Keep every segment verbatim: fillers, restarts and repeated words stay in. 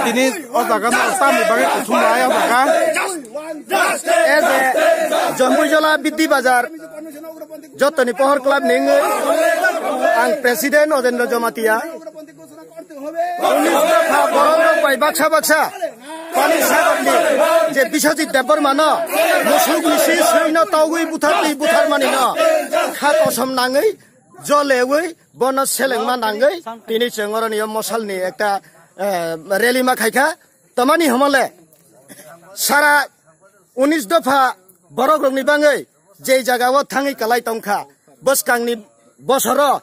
Tini o jaga no tamni bagwi kuthum bai o jaga. Ese Jampuijala Biddi Bazar jotoni pohor club ni wngwi ang president Ojendra Jamatia. Unis dopha borok rok bai baksa baksa pani sagor ni je Biswajit Debbarma no musuk misi sui no togwi buthar twi buthar mani no kha kosom nangwi jolewi bono selengma nangwi tini chwng oroni o mosalni ekta, eh, rally ma khaikha. Tamani homole sara unis dopha borok rokni bangwi je jaga o thangwi kalai tongkha, bwskangni bosoro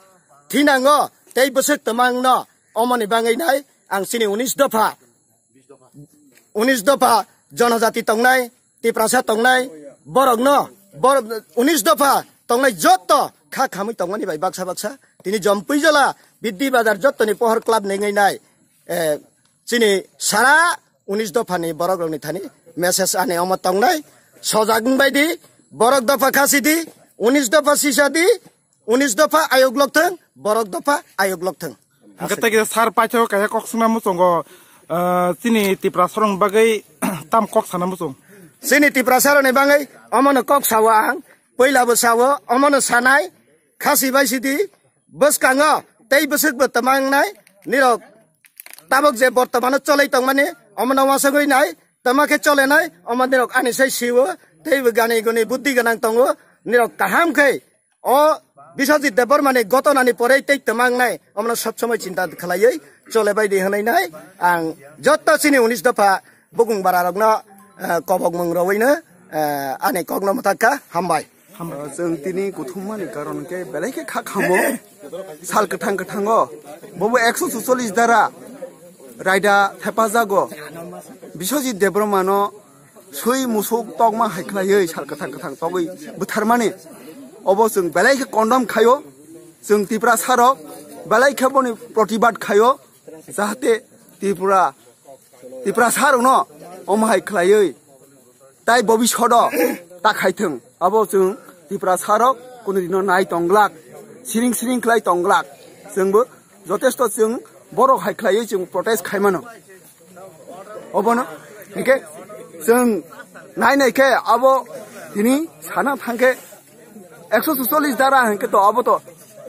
thinango tei bwswk twmangno omoni bangwi nai ang chini unis dopha unis dopha jonojati tongnai, Tiprasa tongnai, borokno, bor-, unis dopha tongnai jotto kha khamwi tongmani bai baksa baksa. Tini Jampuijala Biddi Bazar jottoni pohor club nengwi nai, eh, chini sara unis dophani borok rokni thani message ani omo tongnai. Sojak wngbai di, borok dopha khasi di, unis dopha sisa di, unis dopha ayok lok thung, borok dopha ayok lok thung. Hwnkhe tei kisa sir paithak kaisa kok swngna muchungo, ah, chini Tiprasa rokni bagwi tam kok sana muchung. Chini Tiprasa rokni bagwi omono kok sao ang, puila bo sao, omono sanai, khasi bai sidi, bwskango tei bwswk bo twmangnai, nirok tabok je bortomano cholai tongmani, omono uansugwi nai, tama khe cholenai, omo nirok ani sai sio, tei bo gani guni buddhi gwnang tongo, nirok kaham khe o Biswajit Debbarmani gotonani porei tei twmangnai, omono sob somoi chinta khlaiwi chole bai di hwnwi nai. Ang jotto chini unis dopha bukung bara rokno, eh, kobok mung rowino, eh, ani kokno mwthakha. Hambai. Hambai. Chwng tini kuthumani karon khe belai khe kha khamo sal kwthang kwthango bobo ekso suchollis dara raida thepajago Biswajit Debbarmano sui musuk tokma hai khlaiwi sal kwthang kwthang togwi butharmani. Obo chwng belai khe condemn khaio, chwng Tiprasa rok belai khe boni protibad khaio, jahate Tripura, Tiprasa rokno omo hai khlaiwi tai bobishodo ta khaithwng. Abo chwng Tiprasa rok kunu dino nai tonglak, siring siring khlai tonglak, chwngbo jotesto chwng borok hai khlaiwi chwng protest khaimano. Obono hinkhe chwng nai nai khe abo tini sana thangkhe ekso suchollis dara hinkhe to abo to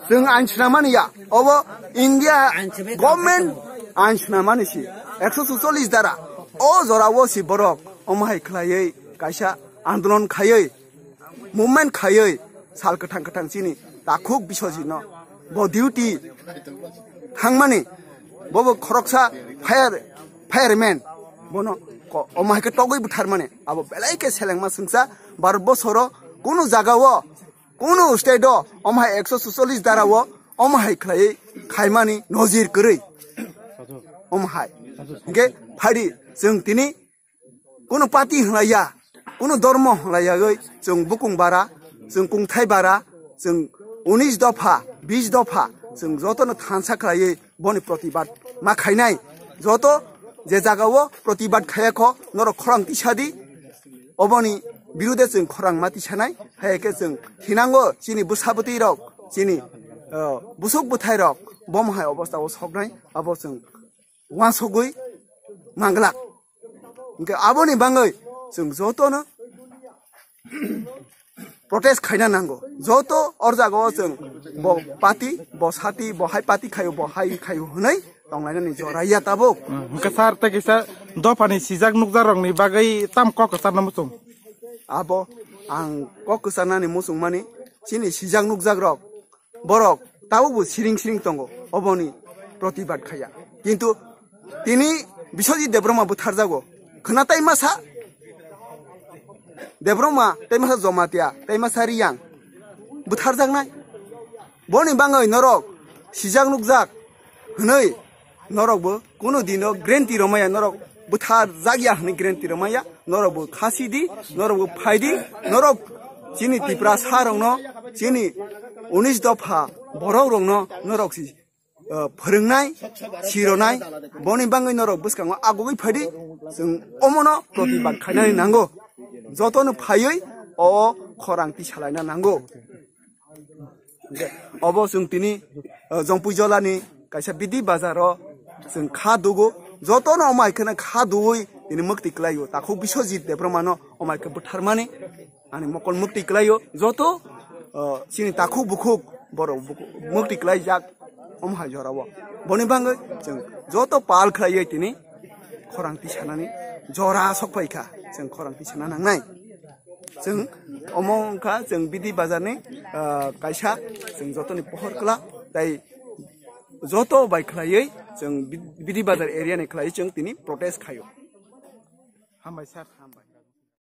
chwng ain swnamani ya, obo India government ain swnamani si ekso suchollis dara. O jorao si borok omo hai khlaiwi kaisa andolon khaiwi movement khaiwi sal kwthang kwthang chini takhuk Biswajitno bo duty thangmani, bobo khoroksa fire, fireman, bono ko-, omo hai khe togwi butharmani. Abo belai khe selengma swngsa, Bharat bosoro kunu jagao, kunu state o omo hai ekso suchollis dara o omo hai khlaiwi khaimani nojir kwrwi. Omo hai hinkhe phaidi chwng tini kunu party hwnlaiya, kunu dormo hwnlaiyagwi chwng bukung bara, chwng kungthai bara, chwng unis dopha, bis dopha, chwng jotono thansa khlaiwi boni protibad ma khainai. Joto je jagao protibad khaiya kho, norok khorang tisa di, oboni birude chwng khorang ma tisanai. Hai khe chwng thinango chini bwsabwtwi rok, chini, uh, busuk bwthai rok bomo hai obostha o soknai, abo chwng uansugwi manglak. Hinkhe aboni bagwi chwng jotono protest khaina nango. Joto o jagao chwng bo party, bo sati, bo hai party khaio, bo hai khaio hwnwi tonglainani joraiya tabuk. Hmm, hinkhe sir, tei kisa dophani sijak nukjakrokni bagwi tam kok kwcharna muchung? Abo ang kok kwcharnani muchungmani chini sijak nukjakrok borok tabukbo siring siring tongo, oboni protibad khaiya. Kintu tini Biswajit Debbarma butharjago. Khwna tai masa Debbarma, tai masa Jamatia, tai masa Riyang butharjaknai. Boni bagwi norok sijak nukjak hwnwi norokbo kunu dino guarantee romaya, norok butharjakya hwnwi guarantee romaya, norokbo khasi di, norokbo phai di, norok chini Tiprasa rokno, chini unis dopha borok rokno norok si, uh, phwrwngnai, sironai, boni bagwi norok bwskango agugwi phai di, chwng omono protibad khainani nango, jotono phaiwi o khorang tisalaina nango. Obo chwng tini, uh, Jongpuijolani kaisa bidi bazaro Chwng kha dugo, jotono omo hai kheno kha duwi tini mukti kwlaio. Takhuk Biswajit Debbarmano omo hai khe butharmani ani mokol mukti kwlaio. Joto, uh, chini takhuk bukhuk borok bukhuk mukti kwlaijak omo hai jorao. Boni bagwi chwng joto pal khlaiwi tini khorang tisanani jora sok phai kha. Chwng khorang tisana nangnai. Chwng omo wngkha chwng Bidi Bazarni, ah, kaisa chwng jotoni pohor kwla tei joto bai khlaiwi chwng Bid-, Bidi Bazar area ni khlaiwi chwng tini protest khaio. Hambai sir, hambai.